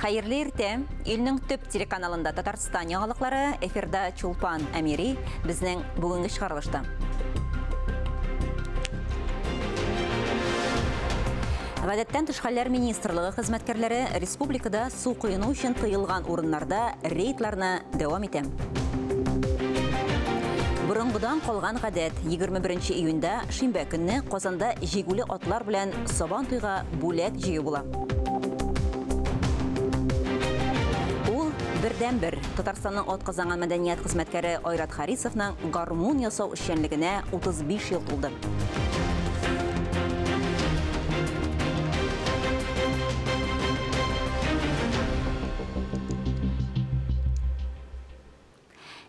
Хәерле иртә. Илнең төп телеканалында Татарстан яңалыклары, эфирда Чулпан Әмири, безнең бүгенге чыгарылышта. Гадәттән тыш хәлләр министрлыгы хезмәткәрләре республикада су коену өчен тыелган урыннарда рейдларны дәвам итә. Борынгыдан калган гадәт 21 июньдә шимбә көнне Казанда җигүле атлар белән Сабан туйга бүләк җыю була. Ул бердән-бер Татарстанның атказанган мәдәният хезмәткәре Айрат Харисовның гармун ясау эшчәнлегенә 35 ел тулды.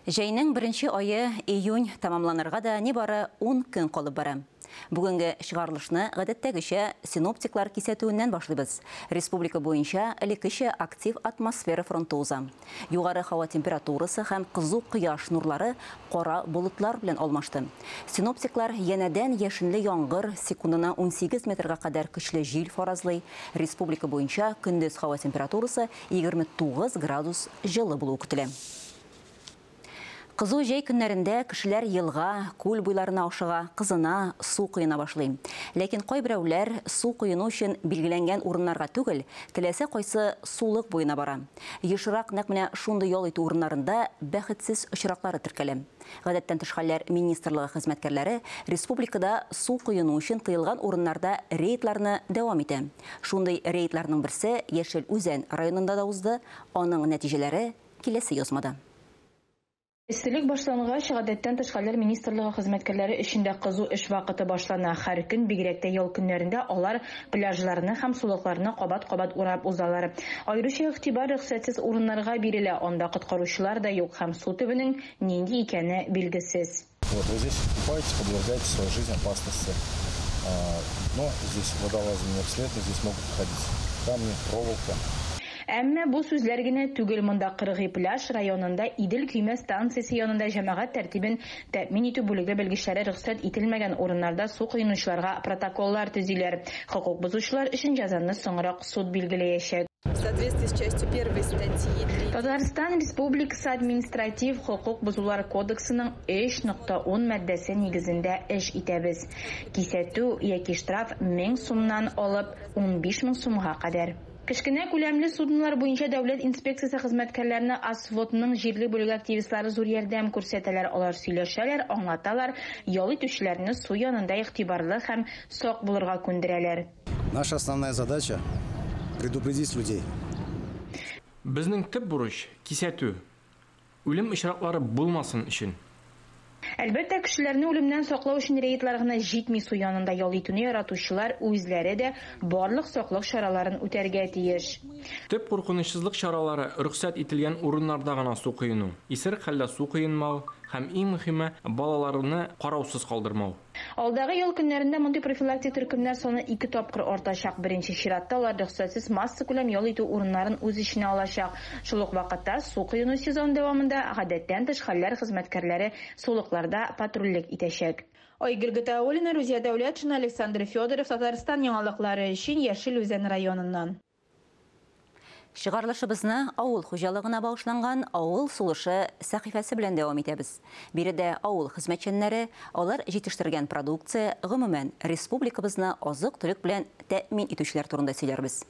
Җәйнең беренче ае июнь тәмамланырга да нибары 10 көн калып бара. Бүгенге чыгарылышны гадәттәгечә синоптиклар кисәтүеннән башлыйбыз. Республика буенча элеккечә актив атмосфера фронты уза. Югары һава температурасы һәм кызу кояш нурлары кара болытлар белән алмашты. Синоптиклар янәдән яшенле яңгыр, секундына 18 метрга кадәр көчле җил фаразлый. Республика буенча көндез һава температурасы 29 градус җылы булуы көтелә. Кызу җәй көннәрендә кешеләр елга, күл буйларына ашыга, кызына, су коена башлый. Ләкин кайберәүләр су коену өчен билгеләнгән урыннарга түгел, теләсә кайсы сулык буена бара. Ешрак нәкъ менә шундый ял итү урыннарында бәхетсез очраклары теркәлә. Гадәттән тыш хәлләр министрлыгы хезмәткәрләре республикада су коену өчен тыелган урыннарда рейдларны дәвам итә. Шундый рейдларның берсе Яшел Үзән районында да узды. Аның нәтиҗәләре киләсе язмада. Эсселек башлангач, гадәттән тыш хәлләр министрлыгы хезмәткәрләре өчен дә кызу эш вакыты башлана. Һәр көн, бигрәк тә ял көннәрендә алар пляжларны һәм сулыкларны кабат-кабат урап узалар. Аеруча игътибар рөхсәтсез урыннарга бирелә, анда коткаручылар да юк һәм су төбенең нинди икәне билгесез. Вот вы здесь купаетесь, подвергаете свою жизнь опасности. Но здесь водолазы не обследованы, здесь могут находиться камни, проволока. Әмма бу сүзләр генә түгел, монда Кыргый пляж районында Идел көймә станциясе янында җәмәгать тәртибен тәэмин итү бүлеге белгечләре рөхсәт ителмәгән урыннарда су коенучыларга протоколлар төзиләр. Хокук бозучылар өчен җәзаны соңрак суд билгеләячәк. В соответствии с частью 1 статьи 3 Татарстан Республикасы административ хокук бозулар кодексының 3.10 маддәсе нигезендә эш итәбез. Кисәтү яки штраф 1000 сумнан алып 15 мең сумга кадәр. Кечкенә күләмле суднолар буенча дәүләт инспекциясе хезмәткәрләренә АСВОДның җирле бүлеге активистлары зур ярдәм күрсәтәләр. Алар сөйләшәләр, аңлаталар, ял итүчеләрне су янында игътибарлы һәм сак булырга күндерәләр. Наша основная задача предупредить людей. Безнең төп бурыч кисәтү. Үлем очраклары булмасын өчен. Әлбәттә, кешеләрне үлемнән саклау өчен рейдлар гына җитми, су янында ял итүне яратучылар үзләре дә барлык саклык чараларын үтәргә тиеш. Төп куркынычсызлык чаралары рөхсәт ителгән урыннарда гына су коену, исерек хәлдә су коенмау һәм иң мөһиме балаларны караусыз калдырмау. Алдагы ял көннәрендә мондый профилактик төркемнәр саны 2 тапкыр артачак. Беренче чиратта алар рөхсәтсез массакүләм ял итү урыннарын үз эченә алачак. Шул ук вакытта су коену сезоны дәвамында гадәттән тыш хәлләр хезмәткәрләре сулыкларда патрульлек итәчәк. Айгөл Гатауллина, Рузия Дәүләтшина, Александр Федоров, Татарстан яңалыклары өчен Яшел Үзән районыннан. Чыгарылышыбызны авыл хуҗалыгына багышланган Авыл сулышы сәхифәсе белән дәвам итәбез. Биредә авыл хезмәтчәннәре, алар җитештергән продукция, гомумән республикабызны азык-төлек белән тәэмин итүчеләр турында сөйләрбез.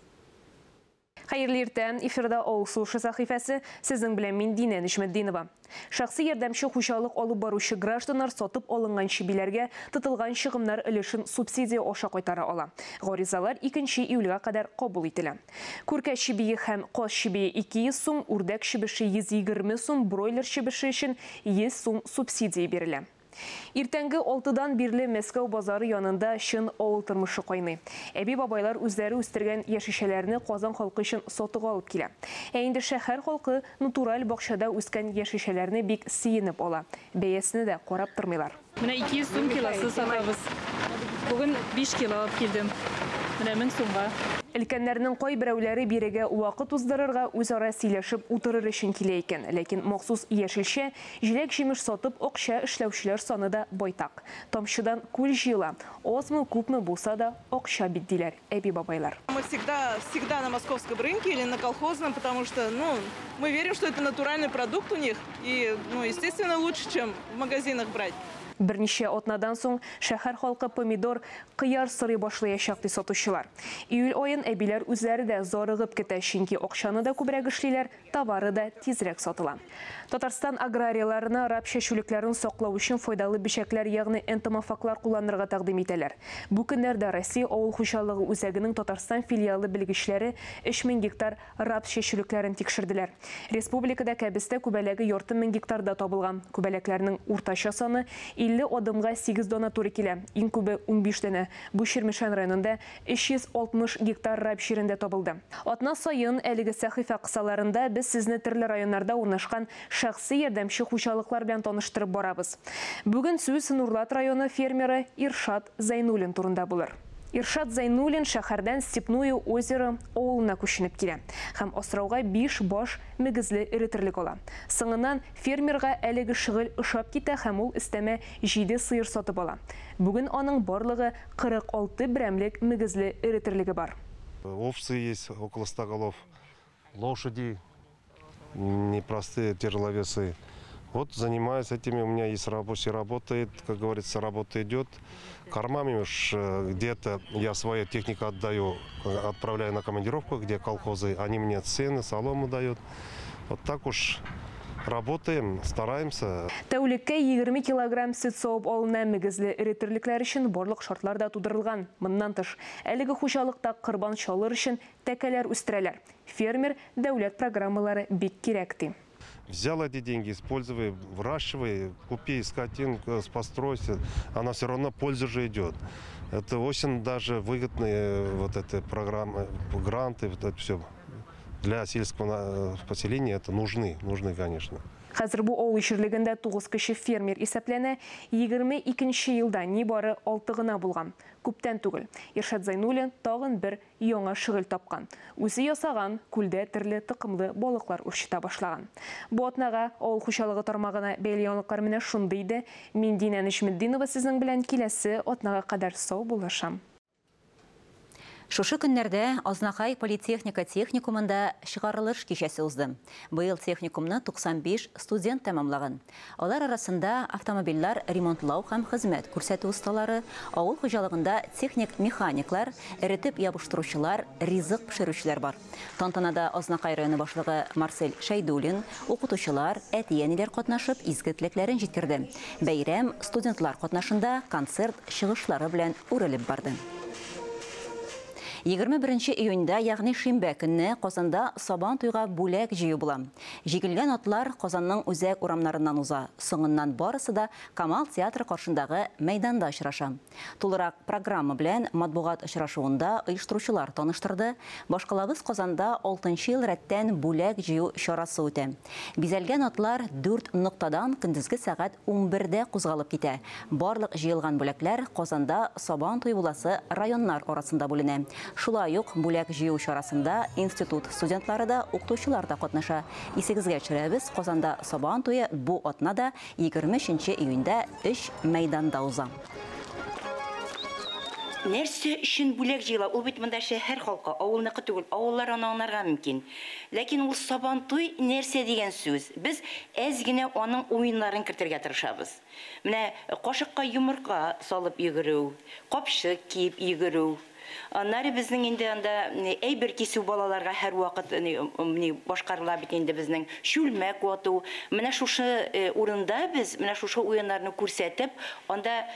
Хәерле иртә, эфирда Авыл сулышы сәхифәсе, сезнең белән мин Динә Нечметдинова. Шәхси ярдәмче хуҗалык алып баручы гражданнар сатып алынган чебиләргә тотылган чыгымнар өлешен субсидия аша кайтара ала. Гаризалар 2 июльгә кадәр кабул ителә. Күркә чебие һәм каз чебие 200 сум, үрдәк чебеше 120 сум, бройлер чебеше өчен 100 сум субсидия бирелә. Иртәнге 6-дан бирле Мәскәү базары янында чын авыл тормышы кайный. Әби-бабайлар үзләре үстергән яшелчәләрне Казан халкы өчен сатып алып килә. Ә инде шәһәр халкы натураль бакчада үскән яшелчәләрне бик сөенеп ала. Бәясен дә карап тормыйлар. Менә 200 сум килосы сатабыз. Бүген 5 кило алып килдем. Менә 1000 сумга. Өлкәннәрнең кайберәүләре бирегә вакыт уздырырга, үзара сөйләшеп утырыр өчен килә икән. Ләкин махсус яшелчә, җиләк-җимеш сатып акча эшләүчеләр саны да байтак. Тамчыдан күл җыела. Азмы, күпме булса да акча бит, диләр әби-бабайлар. Мы всегда, всегда на московском рынке или на колхозном, потому что, ну, мы верим, что это натуральный продукт у них и, ну, естественно, лучше, чем в магазинах брать. Берничә атнадан соң шәһәр халкы помидор, кыяр сорый башлаячак, ди сатучылар. Июль аен әбиләр үзләре дә зарыгып көтә, чөнки акчаны да күбрәк эшлиләр, товары да тизрәк сатыла. Татарстан аграрийларына рапс чәчүлекләрен саклау өчен файдалы бөҗәкләр, ягъни энтомофаглар кулланырга тәкъдим итәләр. Бу көннәрдә Россия авыл хуҗалыгы үзәгенең Татарстан филиалы белгечләре 3000 гектар рапс чәчүлекләрен тикшерделәр. Республикада кәбестә күбәләге 500 гектарда табылган. Күбәләкләрнең уртача саны 50 адымга 8 дана туры килә. Иң күбе 15 данә. Бу Чирмешән районында 360 гектар рапс җирендә табылды. Атна саен әлеге сәхифә кысаларында без сезне төрле районнарда урнашкан шәхси ярдәмче хуҗалыклар белән таныштырып барабыз. Бүген сүз Нурлат районы фермеры Иршат Зайнуллин турында булыр. Иршат Зайнуллин шәһәрдән Степное озеро авылына күченеп килә һәм асрауга 5 баш мөгезле эре терлек ала. Соңыннан фермерга әлеге шөгыль ошап китә һәм ул өстәмә 7 сыер сатып ала. Бүген аның барлыгы 46 берәмлек мөгезле эре терлеге бар. Овцы есть около 100 голов, лошади непростые, тяжеловесы. Вот занимаюсь этими, у меня есть рабочий, работает, как говорится, работа идет. Кормами уж где-то я свою технику отдаю, отправляю на командировку, где колхозы, они мне цены, солому дают. Вот так уж работаем, стараемся. Тәүлеккә 20 килограмм сөт савып алына. Мөгезле эре терлекләр өчен барлык шартлар да тудырылган. Моннан тыш, әлеге хуҗалыкта корбан чалыр өчен тәкәләр үстерәләр. Фермер дәүләт программалары бик кирәк ди. Взял эти деньги, используй, выращивай, купи скотинку, постройся, она все равно пользу же идет. Это очень даже выгодные вот эти программы, гранты, вот это все. Для сельского поселения это нужны, нужны, конечно. Хәзер бу авыл җирлегендә 9 кеше фермер исәпләнә, 22 елда нибары 6 гына булган. Күптән түгел. Иршат Зайнуллин тагын бер яңа шөгыль тапкан. Үзе ясаган күлдә төрле токымлы балыклар үрчетә башлаган. Бу атнага авыл хуҗалыгы тармагына бәйле яңалыклар менә шундый иде. Мин Динә Нәҗметдинова сезнең белән киләсе атнага кадәр сау булышам. Шушы көннәрдә Азнакай политехника техникумында чыгарылыш кичәсе узды. Быел техникумны 95 студент тәмамлаган. Алар арасында автомобильләр ремонтлау һәм хезмәт күрсәтү осталары, авыл хуҗалыгында техник-механиклар, эретеп ябыштыручылар, ризык пешерүчеләр бар. Тантанада Азнакай районы башлыгы Марсель Шәйдуллин, укытучылар, әти-әниләр катнашып изге теләкләрен җиткерде. Бәйрәм студентлар катнашында концерт чыгышлары белән үрелеп барды. 21 июньдә, ягъни шимбә көнне Казанда Сабан туйга бүләк җыю була. Җигелгән атлар Казанның үзәк урамнарыннан уза. Соңыннан барысы да Камал театры каршындагы мәйданда очраша. Тулырак программа белән матбугат очрашуында оештыручылар таныштырды. Башкалабыз Казанда 6 ел рәттән бүләк җыю чарасы үтә. Бизәлгән атлар 4 ноктадан көндезге сәгать 11дә кузгалып китә. Барлык җыелган бүләкләр Казанда Сабан туе буласы районнар арасында бүленә. Шулай ук бүләк җыю чарасында институт студентлары да, укытучылар да катнаша. Исегезгә төшерәбез, Казанда Сабан туе бу атнада 23 июньдә 3 мәйданда уза. Нәрсә өчен бүләк җыела? Ул бит монда шәһәр халкы, авылныкы түгел, авыллар аны аңларга мөмкин. Ләкин ул Сабантуй нәрсә дигән сүз? Без әз генә аның уеннарын кертергә тырышабыз. Менә кашыкка йомырка салып йөгерү, капчык киеп йөгерү. Аннары безнең инде анда әйбер кисү балаларга һәрвакыт башкарыла бит инде безнең чүлмәк вату. Менә шушы урында без менә шушы уеннарны күрсәтеп, анда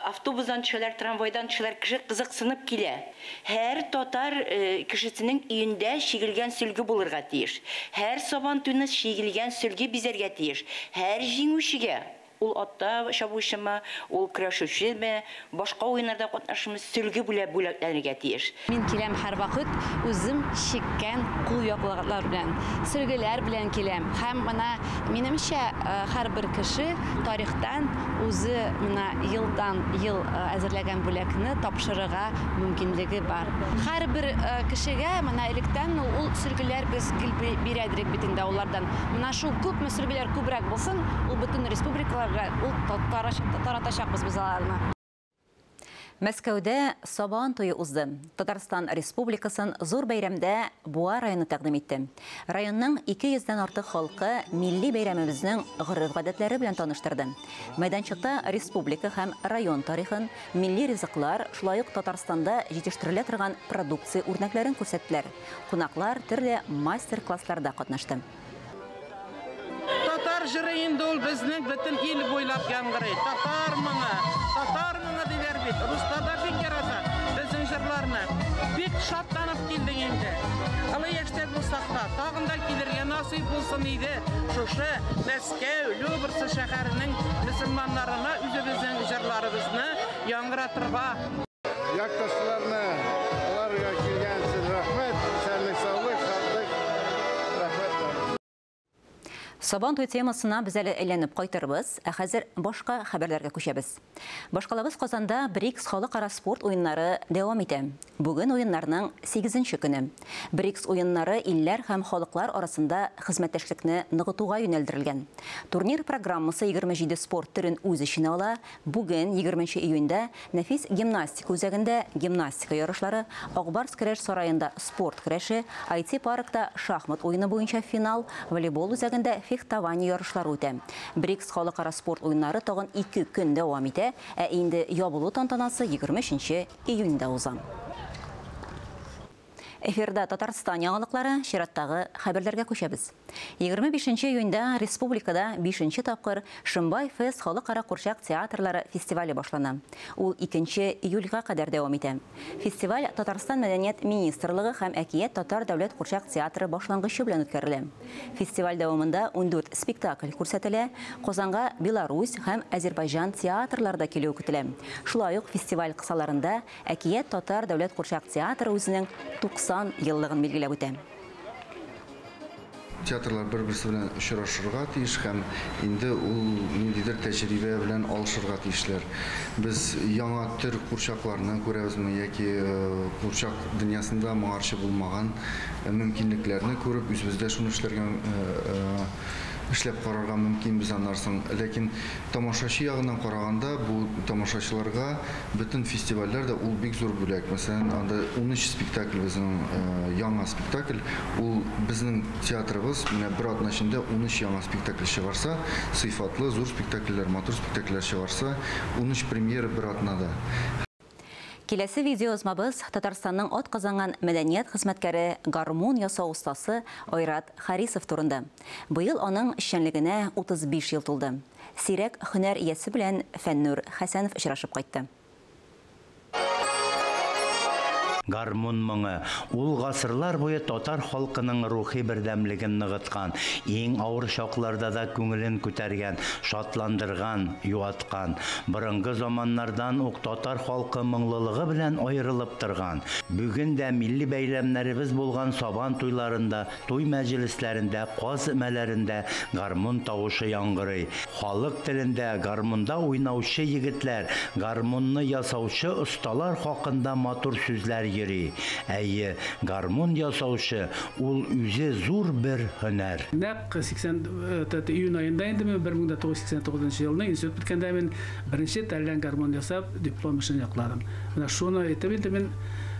автобустан төшәләр, трамвайдан төшәләр, кеше кызыксынып килә. Һәр татар кешесенең өендә чигелгән сөлге булырга тиеш. Һәр Сабантуйны чигелгән сөлге бизәргә тиеш. Һәр җиңүчегә Ул атта чабучымы, ул көрәшүчеме, башка уеннарда катнашымы, сөлге белән бүләкләнергә тиеш. Мин киләм һәрвакыт үзем чиккән кул яулыклар белән, сөлгеләр белән киләм. Һәм менә минемчә һәрбер кеше тарихтан үзе менә елдан ел әзерләгән бүләкне тапшырырга мөмкинлеге бар. Һәрбер кешегә менә электән ул сөлгеләр без гел бирәдек бит инде алардан. Менә шул күпме сөлгеләр күбрәк булсын, ул бөтен республикаларга ул таратачакбыз без аларны. Мәскәүдә Сабан туе узды. Татарстан Республикасын зур бәйрәмдә Буа районы тәкъдим итте. Районның 200-дән артык халкы милли бәйрәмебезнең гореф-гадәтләре белән таныштырды. Мәйданчыкта республика һәм район тарихын, милли ризыклар, шулай ук Татарстанда җитештерелә торган продукция үрнәкләрен күрсәттеләр. Кунаклар төрле мастер-классларда катнашты. Татар җыры инде ул безнең бөтен ил буйлап яңгырый. Татар моңы диләр бит. Руслар да бик ярата безнең җырларны. Бик шатланып килдек инде. Олы яшьтә булсак та, тагын да килергә насыйп булсын иде. Шушы Мәскәү, Люберцы шәһәренең мөселманнарына үзебезнең җырларыбызны яңгыратырга. Якташларны аларга килгән өчен рәхмәт, исәнлек, саулык, шатлык, рәхмәт. Сабан туй темасына без әле әйләнеп кайтырбыз, ә хәзер башка хәбәрләргә күчәбез. Башкалабыз Казанда БРИКС халыкара спорт уеннары дәвам итә. Бүген уеннарның 8-нче көне. БРИКС уеннары илләр һәм халыклар арасында хезмәттәшлекне ныгытуга юнәлдерелгән. Турнир программасы 27 спорт төрен үз эченә ала. Бүген 20 июньдә Нәфис гимнастика үзәгендә гимнастика ярышлары, Акбарс көрәш сараенда спорт көрәше, IT-паркта шахмат уены буенча финал, волейбол үзәгендә фехтование ярышлары үтә. БРИКС халыкара спорт уеннары тагын 2 көн дәвам итә, ә инде ябылу тантанасы 23 июньдә уза. Эфирда Татарстан яңалыклары, чираттагы хәбәрләргә күчәбез. 25 июньдә республикада 5-нче тапкыр Шымбай Фест халыкара курчак театрлары фестивале башлана. Ул 2 июльгә кадәр дәвам итә. Фестиваль Татарстан мәдәният министрлыгы һәм Әкият татар дәүләт курчак театры башлангычы белән үткәрелә. Фестиваль дәвамында 14 спектакль күрсәтелә. Казанга Беларусь һәм Азербайҗан театрлары да килүе көтелә. Шулай ук фестиваль кысаларында Әкият татар дәүләт курчак театры үзенең 90 еллыгын билгеләп үтә. Театрлар бер-берсе белән очрашырга тиеш һәм инде ул ниндидер тәҗрибә белән алышырга тиешләр. Без яңа төр курчакларны күрәбезме яки курчак дөньясында моңарчы булмаган мөмкинлекләрне күреп, үзебездә шуны эшләргә эшләп карарга мөмкин без аннарсын. Ләкин тамашачы ягыннан караганда, бу тамашачыларга бөтен фестивальләр дә ул бик зур бүләк. Мәсәлән, анда 13 спектакль безнең яңа спектакль, ул безнең театрыбыз менә бер атна эчендә 13 яңа спектакль чыгарса, сыйфатлы зур спектакльләр, матур спектакльләр чыгарса, 13 премьера бер атнада. Киләсе видеоязмабыз Татарстанның атказанган мәдәният хезмәткәре, гармун ясау остасы Айрат Харисов турында. Быел аның эшчәнлегенә 35 ел тулды. Сирәк һөнәр иясе белән Фәннур Хәсәнов очрашып кайтты. Гармун моңы ул гасырлар буе татар халкының рухи бердәмлеген ныгыткан, иң авыр чакларда да күңелен күтәргән, шатландырган, юаткан. Борынгы заманнардан ук татар халкы моңлылыгы белән аерылып торган. Бүген дә милли бәйрәмнәребез булган сабан туйларында, туй мәҗлесләрендә, каз өмәләрендә гармун тавышы яңгырый. Халык телендә гармунда уйнаучы егетләр, гармунны ясаучы осталар хакында матур сүзләр йөри. Әйе, гармун ясаучы ул үзе зур бер һөнәр. Нәкъ 80 июнь аенда инде мин 1989 елны институт беткәндә мин беренче тальян гармун ясап диплом эшен якладым. Менә шуны әйтеп инде мин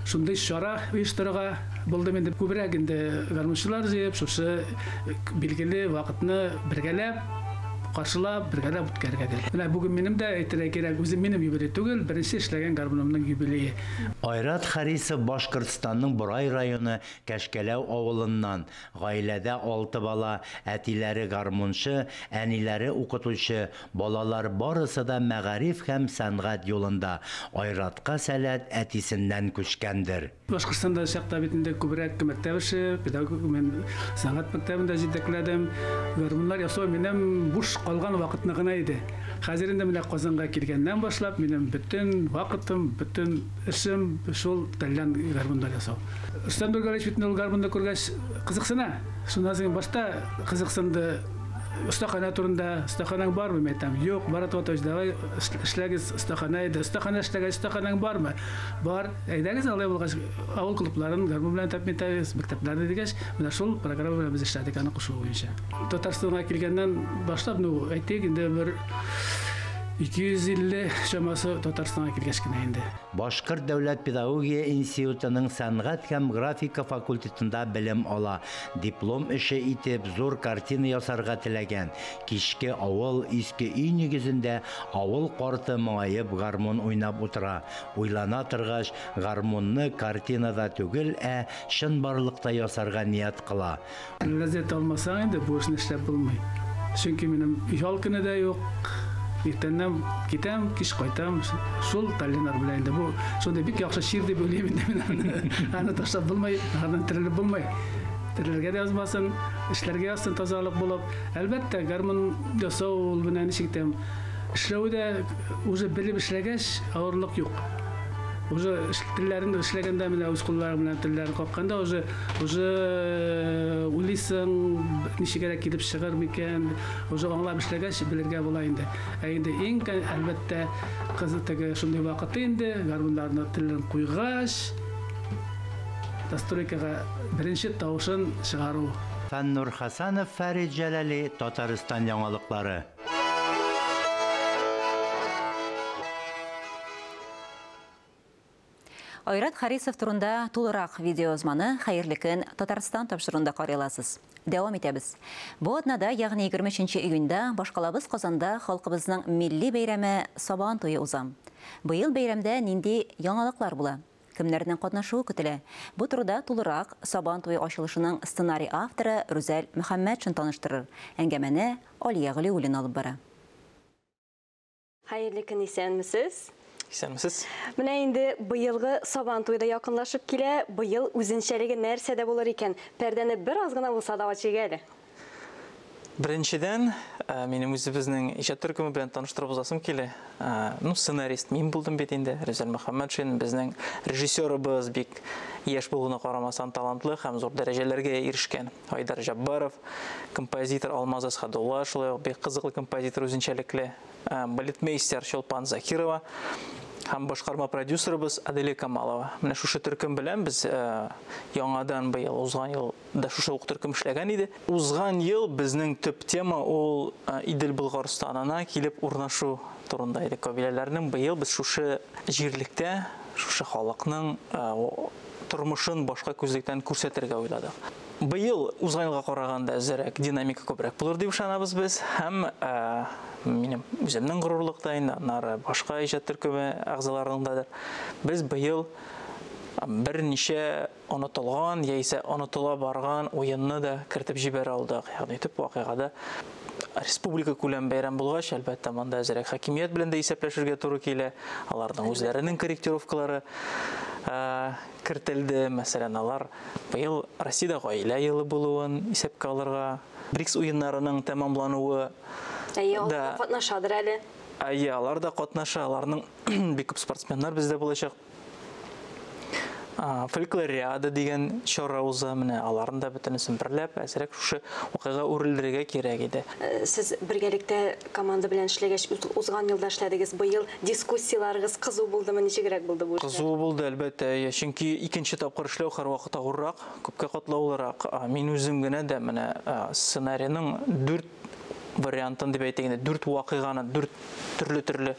шундый чара оештырырга булдым инде. Күбрәк инде гармунчылар җыеп, шушы билгеле вакытны бергәләп каршылап, бергәләп үткәрергә дип. Менә бүген минем дә әйтергә кирәк, үзем минем юбилей түгел, беренче эшләгән гармунымның юбилее. Айрат Харисов Башкортстанның Борай районы Кәшкәләү авылыннан. Гаиләдә 6 бала, әтиләре гармунчы, әниләре укытучы. Балалар барысы да мәгариф һәм сәнгать юлында. Айратка сәләт әтисеннән күчкәндер. Башкортстанда чакта бит инде күбрәк мәктәп эше, педагог, мин сәнгать мәктәбендә җитәкләдем. Гармуннар ясау минем буш Буш калган вакытны гына иде. Хәзер инде менә Казанга килгәннән башлап минем бөтен вакытым, бөтен эшем шул тальян гармунда ясау. Рөстәм Нургалиевич бит ул гармунны күргәч кызыксына. Шуннан соң башта кызыксынды. Остахана турында, остаханаң бармы? Мин әйтәм, юк, Марат Ватович, давай эшләгез, остахана иде. Остахана эшләгәч, остаханаң бармы? Бар. Әйдәгез, алай булгач, авыл клубларын гармун белән тәэмин итәбез, мәктәпләрне дигәч, менә шул программа белән без эшләдек аны кушу буенча. Татарстанга килгәннән башлап, ну, әйтик, инде бер 250 чамасы Татарстанга килгәч кенә инде. Башкорт дәүләт педагогия институтының сәнгать һәм графика факультетында белем ала. Диплом эше итеп зур картина ясарга теләгән. Кичке авыл, иске өй нигезендә авыл карты моңаеп гармун уйнап утыра. Уйлана торгач, гармунны картинада түгел, ә чынбарлыкта ясарга ният кыла. Ләззәт алмасаң инде бу эшне эшләп булмый. Чөнки минем ял көне дә юк. Иртәннән китәм, кич кайтам. Шул тальяннар белән инде бу шундый бик яхшы чир дип уйлыйм инде мин аны. Аны ташлап булмый, аннан терелеп булмый. Терелергә дә язмасын, эшләргә язсын тазалык булып. Әлбәттә, гармун ясау ул менә ничек әйтәм, эшләве дә уже белеп эшләгәч, авырлык юк. Уже телләрен эшләгәндә менә үз кулларың белән телләрен какканда уже уже уйлыйсың, ничегрәк килеп чыгыр микән, уже аңлап эшләгәч белергә була инде. Ә инде иң әлбәттә кызы теге шундый вакыты инде гармуннарны телен куйгач, настройкага беренче тавышын чыгару. Фәннур Хасанов, Фәрит Җәләли, Татарстан яңалыклары. Айрат Харисов турында тулырак видеоязманы Хәерле көн Татарстан тапшыруында карый аласыз. Дәвам итәбез. Бу атнада, ягъни 23 июньдә башкалабыз Казанда халкыбызның милли бәйрәме Сабан туе уза. Быел бәйрәмдә нинди яңалыклар була? Кемнәрнең катнашуы көтелә? Бу турыда тулырак Сабан туе ачылышының сценарий авторы Рүзәл Мөхәммәтшин таныштырыр. Әңгәмәне Алия Галиуллина алып бара. Хәерле көн, исәнмесез? Исәнмесез. Менә инде быелгы Сабан туе да якынлашып килә. Быел үзенчәлеге нәрсәдә булыр икән? Пәрдәне бер аз гына булса да ачыйк әле. Беренчедән, минем үзебезнең иҗат төркеме белән таныштырып узасым килә. Ну, сценарист мин булдым бит инде, Рүзәл Мөхәммәтшин, безнең режиссерыбыз бик яшь булуына карамастан талантлы һәм зур дәрәҗәләргә ирешкән Айдар Җаббаров, композитор Алмаз Әсхәдулла, шулай ук бик кызыклы композитор, үзенчәлекле, балетмейстер Чулпан Закирова һәм башкарма продюсерыбыз Аделя Камалова. Менә шушы төркем белән без яңадан быел, узган ел да шушы ук төркем эшләгән иде. Узган ел безнең төп тема ул Идел Болгарстанына килеп урнашу турында иде. Кабиләләрнең быел без шушы җирлектә, шушы халыкның тормышын башка күзлектән күрсәтергә уйладык. Быел узган елга караганда әзерәк динамика күбрәк булыр дип ышанабыз без һәм минем үземнең горурлык та инде, аннары башка иҗат төркеме әгъзаларының дадыр. Без быел берничә онытылган яисә онытыла барган уенны да кертеп җибәрә алдык. Ягъни төп вакыйгада республика күләм бәйрәм булгач, әлбәттә, монда әзерәк хакимият белән дә исәпләшергә туры килә. Аларның үзләренең корректировкалары кертелде. Мәсәлән, алар быел Россиядә гаилә елы булуын исәпкә алырга, БРИКС уеннарының тәмамлануы Әйе, алар да катнашадыр әле. Әйе, алар да катнаша, аларның бик күп спортсменнар бездә булачак. Фольклориада дигән чара уза, менә аларны да бөтенесен берләп, әзрәк шушы вакыйга үрелдерергә кирәк иде. Сез бергәлектә команда белән эшләгәч, узган елда эшләдегез, быел дискуссияләрегез кызу булдымы, ничегрәк булды бу эшләр? Кызу булды, әлбәттә, әйе, чөнки икенче тапкыр эшләү һәрвакыт авыррак, күпкә катлаулырак. Мин үзем генә дә менә сценарийның 4 вариантын дип әйтик инде, 4 вакыйганы, 4 төрле-төрле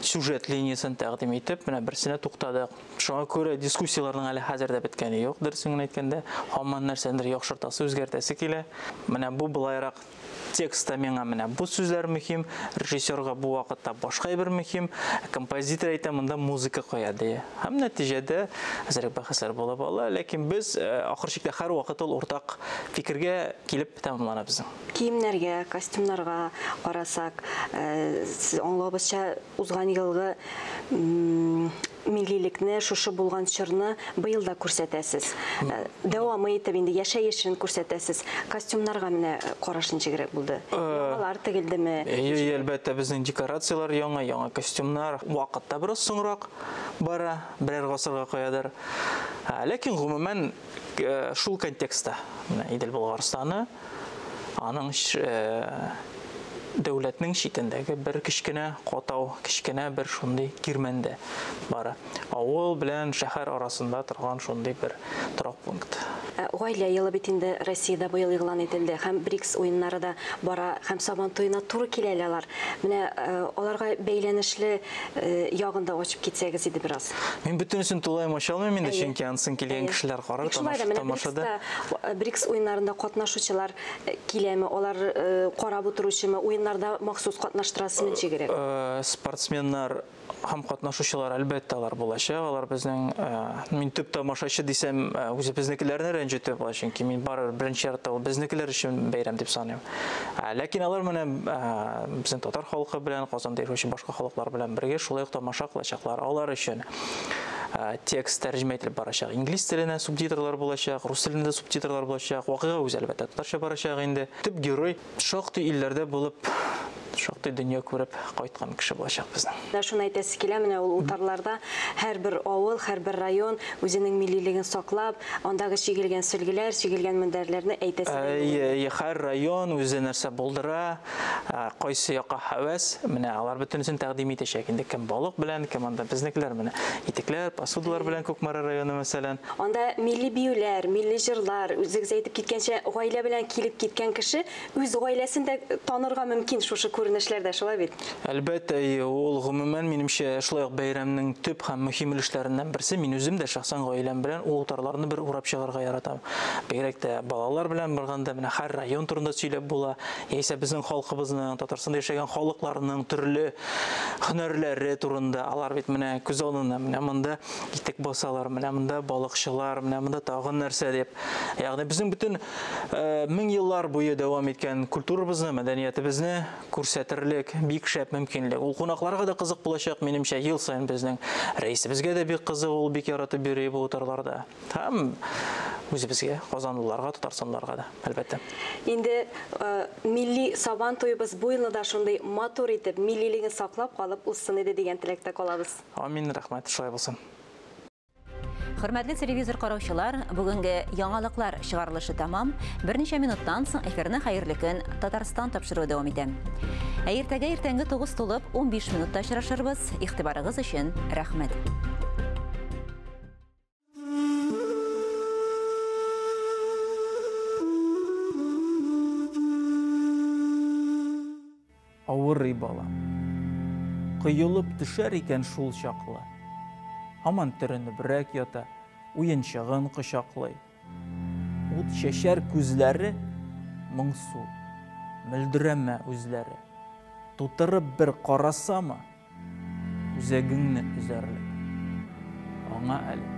сюжет линиясен тәкъдим итеп, менә берсенә туктадык. Шуңа күрә дискуссияләрнең әле хәзер дә беткәне юк, дөресен генә әйткәндә, һаман нәрсәндер яхшыртасы, үзгәртәсе килә. Менә бу былайрак текстта миңа менә бу сүзләр мөһим, режиссерга бу вакытта башка әйбер мөһим, композитор әйтә, монда музыка кая ди. Һәм нәтиҗәдә әзерәк бәхәсләр булып ала, ләкин без ахыр чиктә һәрвакыт ул уртак фикергә килеп тәмамлана безнең. Киемнәргә, костюмнарга карасак, сез аңлавыбызча, узган елгы миллилекне, шушы булган чорны быел да күрсәтәсез. Дәвамы итеп инде яшәешен күрсәтәсез. Костюмнарга менә караш ничегрәк булды? Яңалар тегелдеме? Әйе, әлбәттә, безнең декорацияләр яңа, яңа костюмнар. Вакыт та бераз соңрак бара, берәр гасырга каядыр. Ләкин гомумән шул контекстта, менә Идел Болгарстаны, аның дәүләтнең читендәге бер кечкенә катау, кечкенә бер шундый кирмәндә бара. Авыл белән шәһәр арасында торган шундый бер торак пункт. Гаилә елы бит инде Россиядә быел игълан ителде, һәм БРИКС уеннары да бара, һәм Сабан туена туры килә әле алар. Менә аларга бәйләнешле ягын да ачып китсәгез иде бераз. Мин бөтенесен тулаем ача алмыйм инде, чөнки ансын килгән кешеләр карар, тамашада. БРИКС уеннарында катнашучылар киләме, алар карап утыручымы, уеннарда махсус катнаштырасызмы ничегрәк? Спортсменнар һәм катнашучылар әлбәттә алар булачак. Алар безнең, мин төп тамашачы дисәм, үзебезнекеләрне рәнҗетү була, чөнки мин барыбер беренче ярты ул безнекеләр өчен бәйрәм дип саныйм. Ләкин алар менә безнең татар халкы белән, Казанда яшәүче башка халыклар белән бергә шулай ук тамаша кылачаклар. Алар өчен текст тәрҗемә ителеп барачак. Инглиз теленә субтитрлар булачак, рус телендә субтитрлар булачак. Вакыйга үзе әлбәттә татарча барачак инде. Төп герой шактый илләрдә булып, шактый дөнья күреп кайткан кеше булачак безнең. Менә шуны әйтәсе килә, менә ул утарларда һәрбер авыл, һәрбер район үзенең миллилеген саклап, андагы чигелгән сөлгеләр, чигелгән мендәрләрне әйтәсе килә. Әйе, әйе, һәр район үзе нәрсә булдыра, кайсы якка һәвәс, менә алар бөтенесен тәкъдим итәчәк инде. Кем балык белән, кем анда безнекеләр менә итекләр, посудалар белән Кукмара районы мәсәлән. Анда милли биюләр, милли җырлар, үзегез әйтеп киткәнчә, гаилә белән килеп киткән кеше үз гаиләсен дә танырга мөмкин шушы күренешләрдә, шулай бит? Әлбәттә, әйе, ул гомумән минемчә шулай ук бәйрәмнең төп һәм мөһим өлешләреннән берсе. Мин үзем дә шәхсән гаиләм белән ул утарларны бер урап чыгарга яратам. Бигрәк тә балалар белән барганда менә һәр район турында сөйләп була, яисә безнең халкыбызның, Татарстанда яшәгән халыкларның төрле һөнәрләре турында. Алар бит менә күз алдында, менә монда итек басалар, менә монда балыкчылар, менә монда тагын нәрсә дип. Ягъни безнең бөтен мең еллар буе дәвам иткән культурабызны, мәдәниятебезне күрсәтерлек бик шәп мөмкинлек. Ул кунакларга да кызык булачак, минемчә, ел саен безнең рәисебезгә дә бик кызык, ул бик яратып йөри бу утарларда. Һәм үзебезгә, казанлыларга, татарстанлыларга да, әлбәттә. Инде милли Сабан туебыз бу елны да шундый матур итеп, миллилеген саклап калып узсын иде дигән теләктә калабыз. Амин, рәхмәт, шулай булсын. Хөрмәтле телевизор караучылар, бүгенге яңалыклар чыгарылышы тәмам. Берничә минуттан соң эфирны Хәерле көн Татарстан тапшыруы дәвам итә. Ә иртәгә иртәнге 9 тулып 15 минутта очрашырбыз. Игътибарыгыз өчен рәхмәт. Авырый бала. Коелып төшәр икән шул чаклы. Һаман төренебрәк ята, уенчыгын кочаклый. Ут чәчәр күзләре моңсу, мөлдерәмә үзләре. Тутырып бер карасамы, үзәгеңне өзәрлек. Аңа әле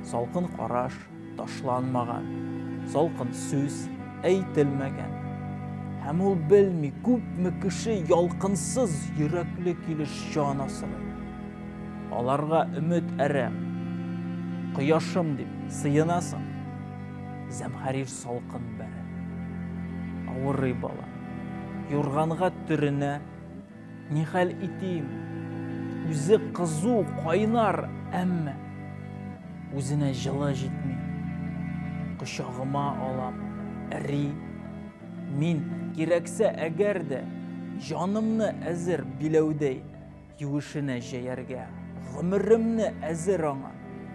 салкын караш ташланмаган, салкын сүз әйтелмәгән. Һәм ул белми, күпме кеше ялкынсыз йөрәкле килеш җан асрый. Аларга өмет әрәм. Кояшым дип сыенасың, зәмһәрир салкын бәрә. Авырый бала. Юрганга төренә, нихәл итим? Үзе кызу, кайнар, әмма үзенә җылы җитми. Кочагыма алам, эри. Мин кирәксә әгәр дә җанымны әзер биләүдәй юешенә җәяргә, гомеремне әзер аңа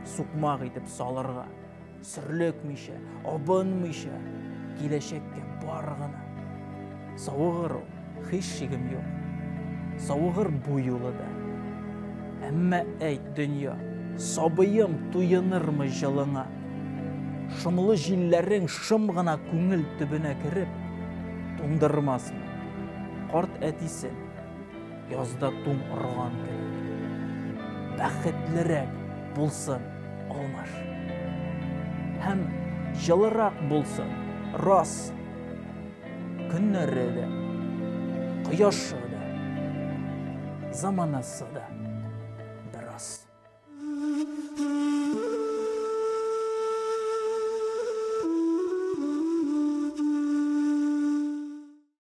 сукмак итеп салырга, сөрлекмичә, абынмыйча, киләчәккә бар гына. Савыгыр ул, һич шигем юк. Савыгыр бу юлы да. Әмма әйт, дөнья, сабыем туенырмы җылыңа? Шомлы җилләрең шым гына күңел төбенә кереп, туңдырмасмы? Карт әтисен язда туң орган кебек. Бәхетлерәк булсын алмаш. Һәм җылырак булсын, рас. Көннәре дә, кояшы да, заманасы да.